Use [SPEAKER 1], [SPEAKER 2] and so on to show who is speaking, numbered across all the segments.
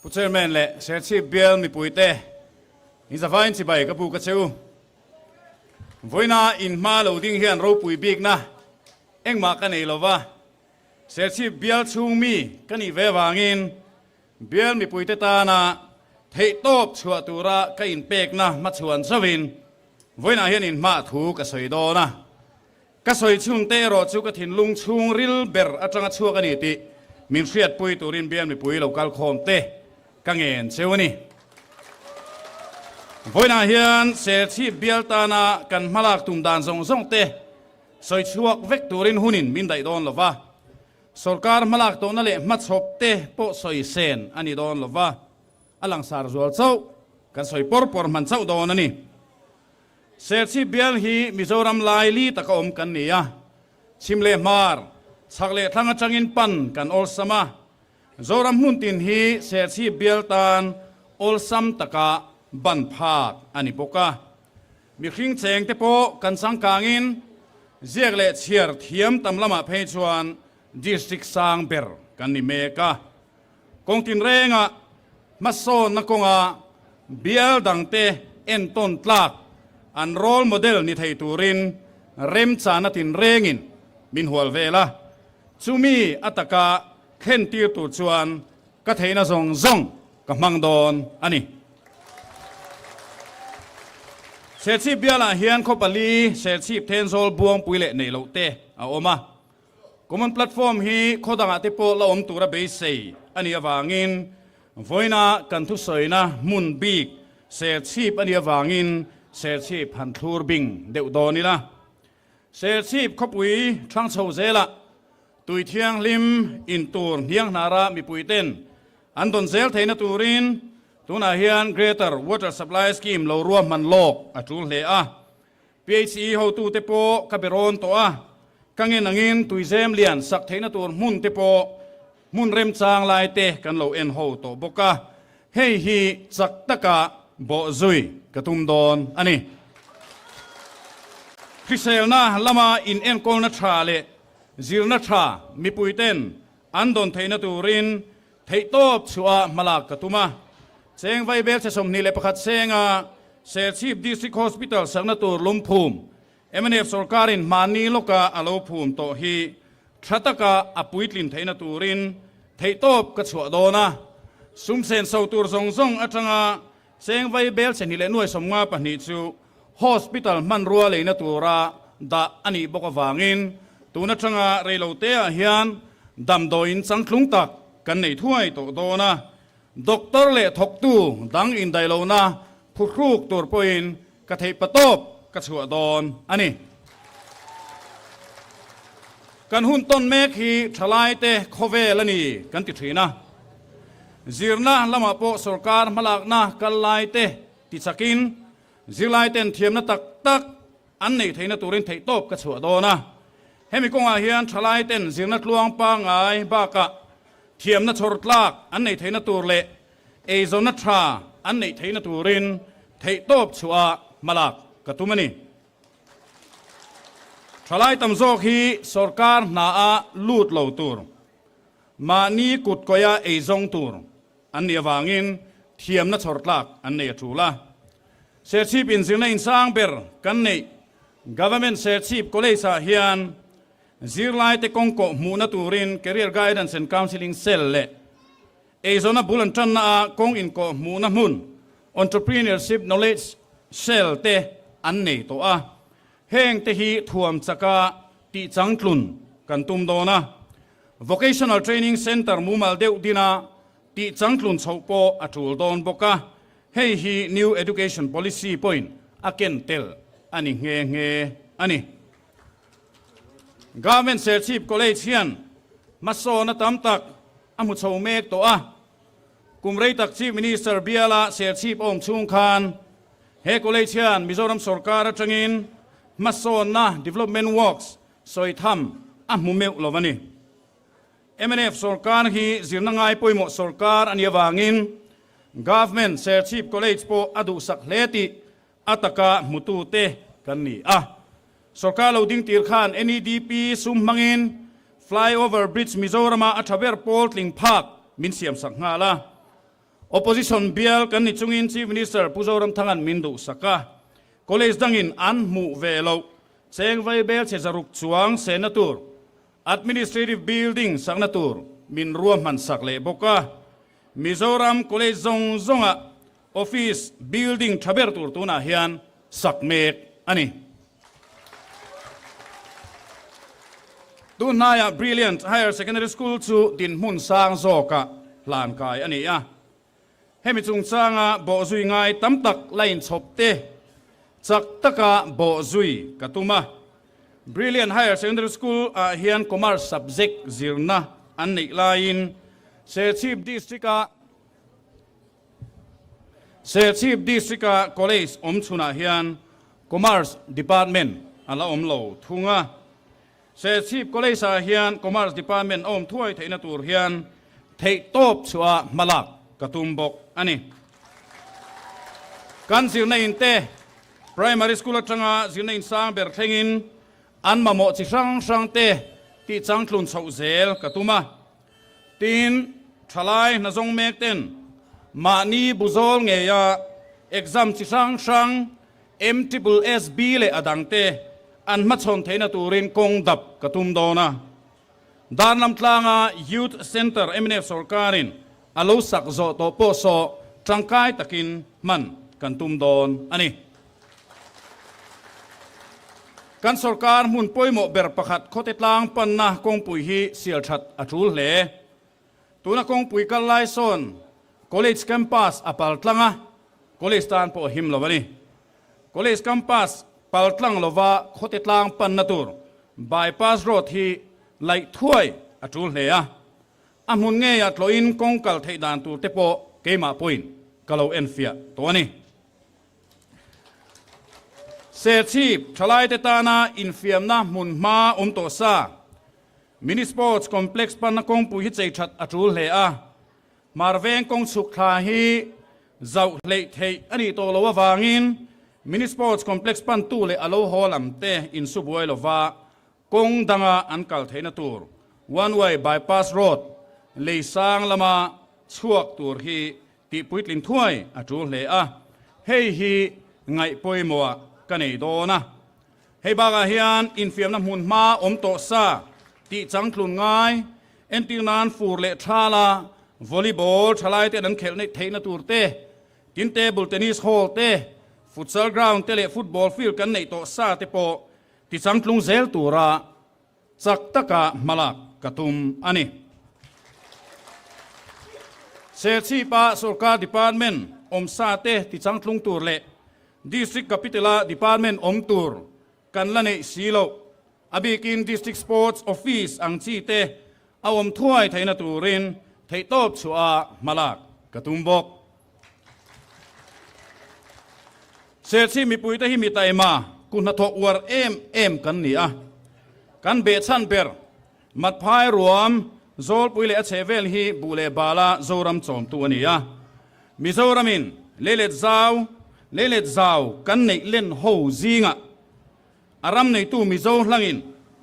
[SPEAKER 1] Pu Chairman leh Serchhip bial mipuite in zavain chibai ka buk a che u. Vawiina in hma lo ding hian ropui bikna engmah ka nei lova, Serchhip bial chhung mi ka nih ve avangin bial mipuite tana theihtawp chhuah tura ka inpekna hmachhuan zauhin vawiinah hian in hma thu ka sawi dawn a. Ka sawi chhungte erawh chu ka thinlung chhungril ber atanga chhuak a ni tih min hriatpui turin bial mipui lo kal khawm te ka ngen cheu a ni. Vawiinah hian Serchhip bial tana kan hmalak tum dan zawng zawng te sawi chhuak vek turin hunin min daih dawn lo va, sorkar hmalak tawhna leh hmachhawp te pawh sawi sen a ni dawn lo va, a langsar zual chauh kan sawi pawr pawr hman chauh dawn a ni. Serchhip bial hi Mizoram lai li taka awm kan ni a, chhim leh hmar, chhak leh thlang atangin pan kan awlsam a. Zoram hmun tin hi Serchhip bial tan awlsam taka ban phak a ni bawk a. Mihring cheng te pawh kan changkangin ziak leh chhiar thiam tam lamah phei chuan district sang ber kan ni mek a. Kawng tinrengah hmasawnna kawnga bial dangte entawn tlak an role model ni thei turin remchana tinrengin min hual vel a, chumi a taka thlentir tur chuan ka theihna zawng zawng ka hmang dawn a ni. Serchhip bialah hian khaw pali Serchhip Thenzawl Buangpui leh Neihloh te a awm a. Common Platform hi khaw dangah te pawh la awm tura beisei a nih avangin vawiina kan thusawina hmun bik Serchhip a nih avangin Serchhip han thlur bing deuh dawn ila. Serchhip khawpui thlang chho zelah tui thianghlim in tur hniang hnara mipuiten an dawn zel theihna turin tunah hian Greater Water Supply Scheme lo ruahman lawk a tul hle a. PHE hotute pawh ka be rawn tawh a, ka ngen angin tuizem lian sak theihna tur hmun te pawh hmun remchang lai te kan lo en ho tawh bawk a, hei hi chak taka bawh zui ka tum dawn a ni. Hriselna lama inenkawlna tha leh zirna tha mipuiten an dawn theihna turin Theihtawp chhuah hmalak ka tum a, cheng vaibel che 21 senga Serchhip District Hospital sakna tur lungphum mnf sorkarin hmanni lawka a lo phum tawh hi tha taka a puitlin theihna turin theihtawp ka chhuah dawn a, sum senso tur zawng zawng atanga cheng vaibel che hnih leh nuai 52 chu hospital hmanrua leina tura dah a nih bawk avangin tun atanga reiloteah hian damdawiin changtlung tak kan nei thuai tawh dawn a, doctor leh thawktu dang indaihlohna phuhruk tur pawhin ka theih patawp ka chhuah dawn a ni. Kan hun tawn mek hi thalaite khawvel a ni kan ti thin a, zirna lamah pawh sorkar hmalakna kal laite Tichakin, zirlaiten thiamna tak tak an neih theihna turin theihtawp ka chhuah dawn a. Hemi kawngah hian thalaiten zirna tluang pangngai bakah thiamna chhawr tlak an neih theihna tur leh eizawnna tha an neih theihna turin theihtawp chhuah hmalak ka tum a ni. Thalai tam zawk hi sorkar hnaah lut lo tur, mahni kutkawia eizawng tur An nih avangin thiamna chhawr tlak an nei a tul a. Serchhip inzirna insang ber kan neih Government Serchhip College-ah hian zirlaite kawngkawh hmuhna turin Career Guidance and Counselling Cell leh eizawnna bul an tanna a kawng inkawh hmuhna hmun Entrepreneurship Knowledge Cell te an nei tawh a. Heng te hi thuam chaka tihchangtlun kan tum dawn a. Vocational Training Centre mumal deuh dina tih changtlun chhoh pawh a tul dawn bawk a, hei hi New Education Policy pawhin a ken tel a ni nghe nghe a ni. Government Serchhip College hian hmasawna tam tak a hmu chho mek tawh a, kum rei tak Chief Minister biala Serchhip awm chhung khan he college hian Mizoram sorkar atangin hmasawnna development works Sawi tham a hmu meuh lo a ni. Mnf sorkar hi zirna ngai pawimawh sorkar a nih avangin Government Serchhip College pawh a duhsak hle tih a taka hmutute kan ni a. Sorkar lo ding tir khan NEDP sum hmangin Flyover Bridge Mizorama a tha ber pawl tling phak min siamsak nghal a. Opposition bial kan ni chungin Chief Minister Pu Zoramthanga'n min duhsak a, College dangin an hmuh ve loh cheng vaibel chhe zaruk chuang senna tur Administrative Building sakna tur min ruahman sak leh bawk a. Mizoram College zawng zawngah Office Building tha ber tur tunah hian sak mek a ni. Tun hnaiah Brilliant Higher Secondary School chu dinhmun sang zawkah hlan kai a ni a. Hemi chungchanga bawhzui ngai tam tak la inchhawp te chak taka bawhzui ka tum a. Brilliant Higher Secondary School ah hian Commerce subject zirna an neih laiin Serchhip District-a Serchhip District-a College awm chhunah hian Commerce Department a la awm lo thung a. Serchhip College-ah hian Commerce Department a awm thuai theihna tur hian theihtawp chhuah hmalak ka tum bawk a ni. Kan zirna in te Primary School atanga zirna in sang ber thlengin an mamawh chi hrang hrang te tih changtlun chhoh zel ka tum a. Tin, thalai hnazawng mek ten mahni buzawl ngeia exam chi hrang hrang MSSB leh a dangte an hmachhawn theihna turin kawng dap ka tum dawn a. Darlam tlanga Youth Centre mnf sorkarin a lo sak zawh tawh pawh saw tangkai takin hman kan tum dawn a ni. Kan sorkar hmun pawimawh ber pakhat khawte tlang panna kawngpui hi sial that a tul hle. Tuna kawngpui kal lai sawn College campus a pal tlang a, College tan pawh a him lo a ni. College campus pal tlang lova khawte tlang panna tur bypass road hi laih thuai a tul hle a. A hmun ngeiah tlawhin kawng kal theih dan tur te pawh keimah pawhin ka lo enfiah tawh a ni. Serchhip thalaite tana infiamna hmun hma awm tawh sa Mini Sports Complex panna kawngpui hi chei that a tul hle a, Hmarveng kawng chhuk thla hi zauh hleih theih a nih tawh loh avangin Mini Sports Complex pantu leh a lo haw lam te insubuai lova kawng danga an kal theihna tur One Way Bypass Road lei sang lama chhuak tur hi tih puitlin thuai a tul hle a, hei hi ngaih pawimawhah ka nei dawn a. Hei bakah hian infiamna hmun hma awm tawh sa tih changtlun ngai, entir nan fur leh thala volleyball thalai ten an khelh neih theihna tur te, tin table tennis hall te, futsal ground te leh football field kan neih tawh sa te pawh ti changtlung zel tura chak taka hmalak ka tum a ni. Serchhipa sorkar department awm sa te ti changtlung tur leh District Capital-a department awm tur kan la neih si loh, a bikin District Sports Office ang chi te a awm thuai theihna turin theihtawp chhuah a hmalak ka tum bawk. Serchhip mipuite hi mi taima ku hnathawk uar em em kan ni a, kan behchhan ber Matphai ruam Zawlpui leh a chhehvel hi buh leh bala Zoram chawmtu a ni a. Mizoramin leilet zau, leilet zau kan neih len ho zingah a ram neitu Mizo hlangin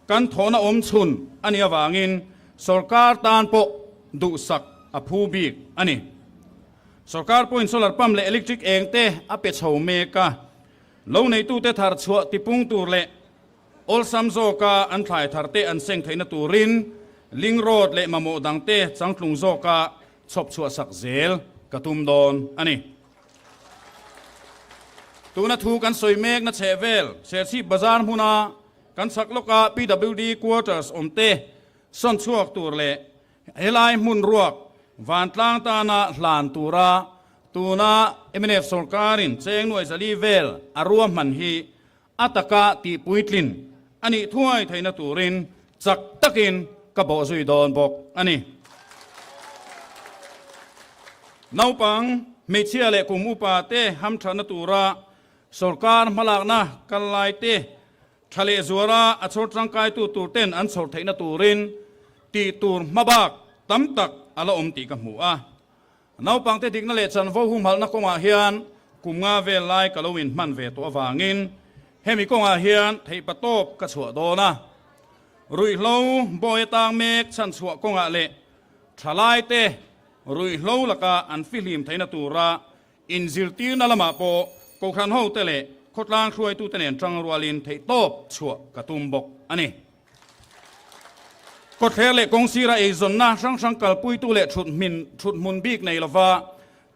[SPEAKER 1] kan thawhna awm chhun a nih avangin sorkar tan pawh duhsak a phu bik a ni. Sorkar pawhin solar pump leh electric eng te a pe chho mek a, lo neitute thar chhuah tipung tur leh Awlsam zawka an thlai thar te an seng theihna turin link road leh mamawh dang te changtlung zawka chhawp chhuah sak zel ka tum dawn a ni. Tuna thu kan sawi mekna chhehvel Serchhip Bazar hmuna kan chhak lawka PWD quarters awm te sawn chhuak tur leh helai hmun ruak vantlang tana hlan tura tuna mnf sorkarin cheng nuai zali vel a ruahman hi A taka tih puitlin a nih thuai theihna turin chak takin ka bawhzui dawn bawk a ni. Naupang, hmeichhia leh kum upa te hamthatna tura sorkar hmalakna kal lai te tha leh zuara a chhawr tangkaitu tur ten an chhawr theihna turin tih tur hmabak tam tak a la awm tih ka hmu a. Naupangte dikna leh chanvo humhalhna kawngah hian kum nga vel lai ka lo inhman ve tawh avangin hemi kawngah hian theihpa tawp ka chhuah dawn a. Ruihhlo bawi atang mek chhanchhuah kawngah leh thalaite. ruihhlo laka an fihlim theihna tura inzirtirna lamah pawh Kohhran hote leh khawtlang hruaitute nen tangrualin theihtawp chhuah ka tum bawk a ni. Kawtthler leh kawngsira eizawnna hrang hrang kalpuitu leh thut hmun bik nei lova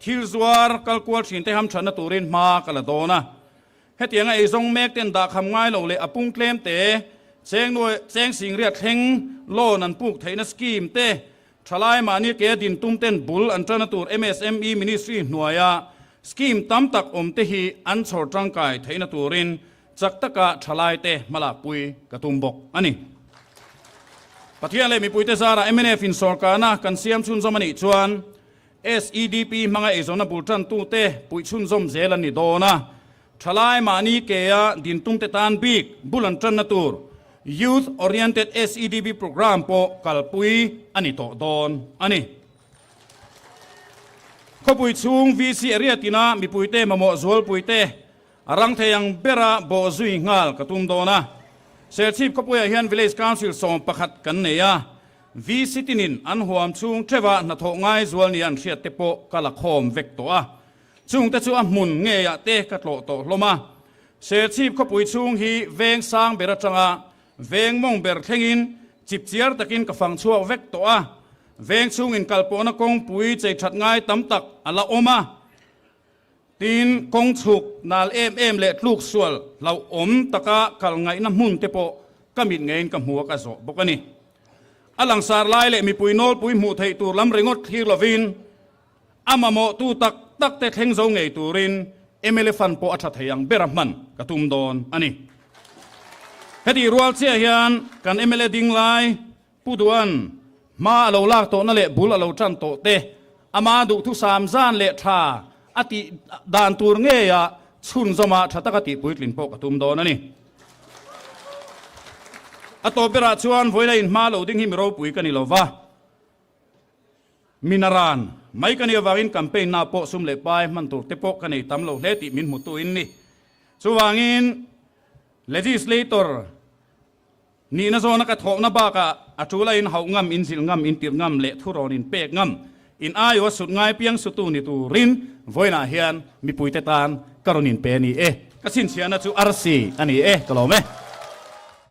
[SPEAKER 1] thil zuar kalkual thinte hamthatna turin hma ka la dawn a. Hetianga eizawng mek ten dahkham ngai lo leh a pung tlem te, cheng nuai cheng singriat thleng loan an puk theihna scheme te, thalai mahni ke din tum ten bul an tana tur MSME Ministry hnuaia scheme tam tak awm te hi an chhawr tangkai theihna turin chak taka thalai te hmalakpui ka tum bawk a ni. Pathian leh mipuite zarah mnf in sawrkarna kan siam chhunzawm a nih chuan SEDP hmanga eizawnna bul tantute puih chhunzawm zel an ni dawn a, thalai mahni kea dintumte tan bik bul an tanna tur Youth Oriented SEDP Programme pawh kalpui a ni tawh dawn a ni. Khawpui chhung VC area tina mipuite mamawh zualpuite a rang thei ang bera bawh zui nghal ka tum dawn a. Serchhip khawpuiah hian Village Council 11 kan nei a, VC tinin an huam chhung theuha hnathawh ngai zual nia an hriat te pawh ka la khawm vek tawh a. Chungte chu a hmun ngeiah te ka tlawh tawh hlawm a. Serchhip khawpui chhung hi veng sang ber atanga veng mawng ber thlengin chipchiar takin ka fang chhuak vek tawh a. Veng chhungin kalpawhna kawngpui chei that ngai tam tak a la awm a. Tin, kawng chhuk nal em em leh tluk sual hlauhawm taka kal ngaihna hmun te pawh ka mit ngeiin ka hmu a ka zawh bawk a ni. A langsar lai leh mipui nawlpui hmuh theih tur lam ringawt thlir lovin a mamawhtu tak tak te thleng zo ngei turin mla fund pawh a tha thei ang bera hman ka tum dawn a ni. Hetih rual chiah hian kan mla ding lai Pu Duan, hma a lo lak tawhna leh bul a lo tan tawh te, ama duhthusam zan leh tha a tih dan tur ngeia chhunzawma tha taka tih puitlin pawh ka tum dawn a ni. A tawp berah chuan vawiina inhma lo ding hi mi ropui ka ni lo va, mi naran mai ka nih avangin campaign na pawh sum leh pai hman tur te pawh ka nei tam lo hle tih min hmutu in ni. Chuvangin legislator Nihna zawna ka thawhna bakah a tul a in hauh ngam, in zilh ngam, in tirh ngam leh thurawn in pek ngam, in aiaw a sut ngai piang sutu ni turin vawiinah hian mipuite tan ka rawn inpe a ni e. Ka chhinchhiahna chu arsi a ni e, ka lawm e.